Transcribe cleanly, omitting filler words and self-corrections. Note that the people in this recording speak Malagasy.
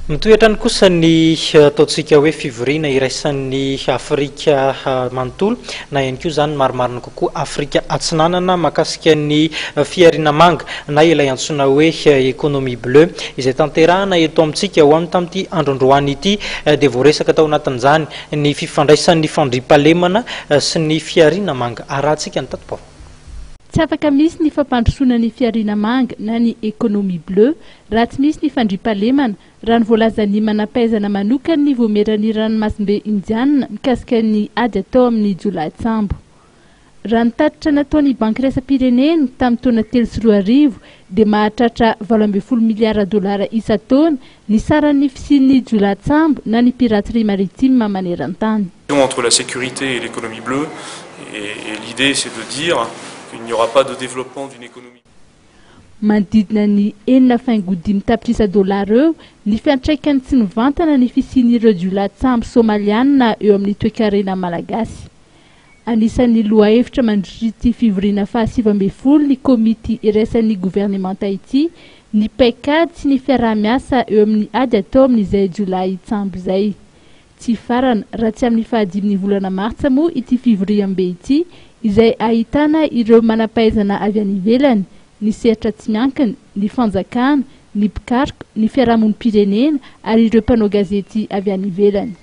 Mitohy hatrany kosa ny ataontsika hoe fivoriana iraisan'ny Afrika manontolo na ihany koa izany marimarina kokoa Afrika Atsinanana mahakasika ny fihariana manga na ilay antsoina hoe économie bleue izay tanterahana eto amintsika. Ho an'ny tamin'ity andro androany ity dia voaresaka tao anatin'izany ny fifandraisan'ny fandriampahalemana sy ny fihariana manga. Arahantsika ny tati-baovao. Tsy afaka misy ny fampandrosoana ny fihariana manga na ny économie bleue raha tsy misy ny fandriampahalemana, raha ny voalazan'ny manam-pahaizana manokana ny Vaomieran'ny Ranomasimbe Indianina mikasika ny ady atao amin'ny jiolahin-tsambo. Raha ny tatitra nataon'ny Banky Iraisam-pirenena tamin'ny taona 2003 dia mahatratra 18 miliara dolara isan-taona ny saran'ny fisian'ny jiolahin-tsambo na ny piraterie maritime maneran-tany. Entre la sécurité et l'économie bleue et l'idée, c'est de dire qu'il n'y aura pas de développement d'une économie. Manodidina ny 6,5 tapitrisa dolara eo ny fiantraikany tsy mivantana ny fisian'ireo jiolahin-tsambo somalianina eo amin'ny toekarena malagasy. Anisan'ny lohahevitra mandritra ity fivoriana faha-19 ny komity iraisan'ny governemanta ity ny paikady sy ny fiaraha-miasa eo amin'ny ady atao amin'izay jiolahin-tsambo izay. Tsy farana raha tsy amin'ny faha-5 ny volana martsa moa ity fivoriambe ity, izay ahitana ireo manam-pahaizana avy any ivelany, ny sehatra tsy miankina, ny fanjakana, ny mpikaroka, ny fiarahamonim-pirenena ary ireo mpanao gazety avy any ivelany.